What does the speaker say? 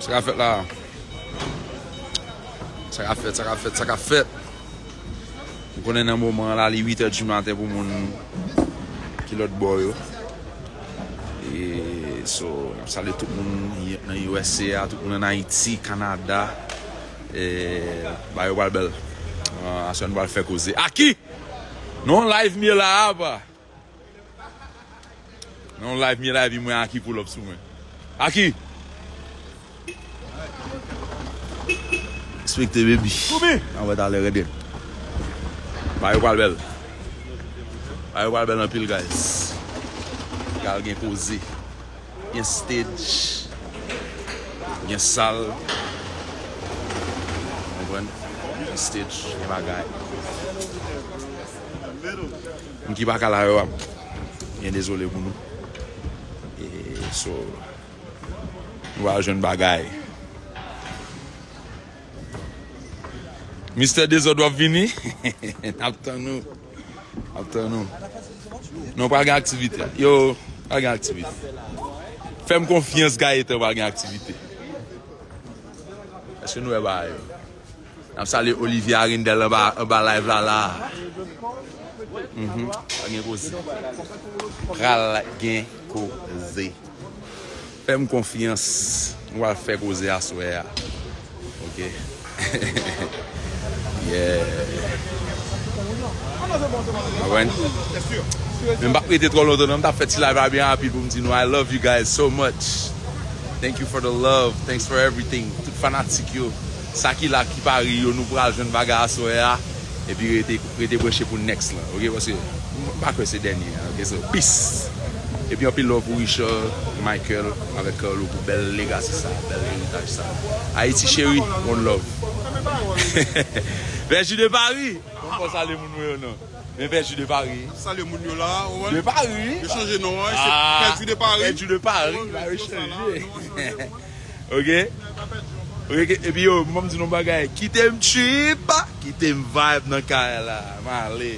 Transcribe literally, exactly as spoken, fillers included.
Sa k ap fèt la? Sa k ap fèt, sa k ap fèt, sa k ap fèt? Ou konnen nan moman an la, li uit è di maten pou moun ki lòt bò yo. E, so, n ap salye tout moun nan U S A, tout moun ann Ayiti, Kanada. E, bagay yo pral bèl. Ah, aswè nou pral fè koze. Aki! Non, live m ye la, apa. Non, live m ye la, epi mwen Aki pull up sou mwen. Aki! Respekte, baby. N a wè talè, rete. Bagay yo pral bèl. Bagay yo pral bèl anpil, guys. Pral gen koze. Gen stage. Gen sal. Konprann? Gen stage, gen bagay. Moun ki pa ka la yo, ap gen dezole pou nou. E, so, nou pral jwenn bagay. Mistè Dezòd, w ap vini? N ap tann ou. N ap tann ou. Non, pral gen aktivite. Yo, pral gen aktivite. Fè m konfyans, Gayetan, pral gen aktivite. Èske nou wè bagay yo? N ap salye Olivier Arindel anba, anba live la, la. Mhm. Pral gen koze. Pral gen koze. Fè m konfyans. Nou pral fè koze aswè a. Ok. Yeah. Konprann? Men m p ap rete twò lontan, non. M t ap fè ti live la byen rapid pou m di nou, I love you guys so much. Thank you for the love. Thanks for everything. Tout fanatik yo. Sa ki la, ki pa ri yo, nou pral jwenn bagay aswè a. Epi rete, rete branche pou next lan, ok? Paske m pa kwè se dènye an, ok? So, peace! Epi anpil love pou Richard, Michael, avèk Carlo pou bèl legacy sa, bèl eritaj sa. Ayiti cheri, one love. Vèji de Pari! Bon, fò salye moun mwen yo non. Men Vèji de Pari. Salye moun yo la, ou wè? De Pari. Yo chanje non an, se Ah, Pèdi de Pari. Pèdi de Pari, Ou wè, ba yo se sa la, chanje. Non, chanje pou mwen. Ok? Ok, epi yo, m di nou bagay. Kite m trip, kite m vibe nan kay la. M ale.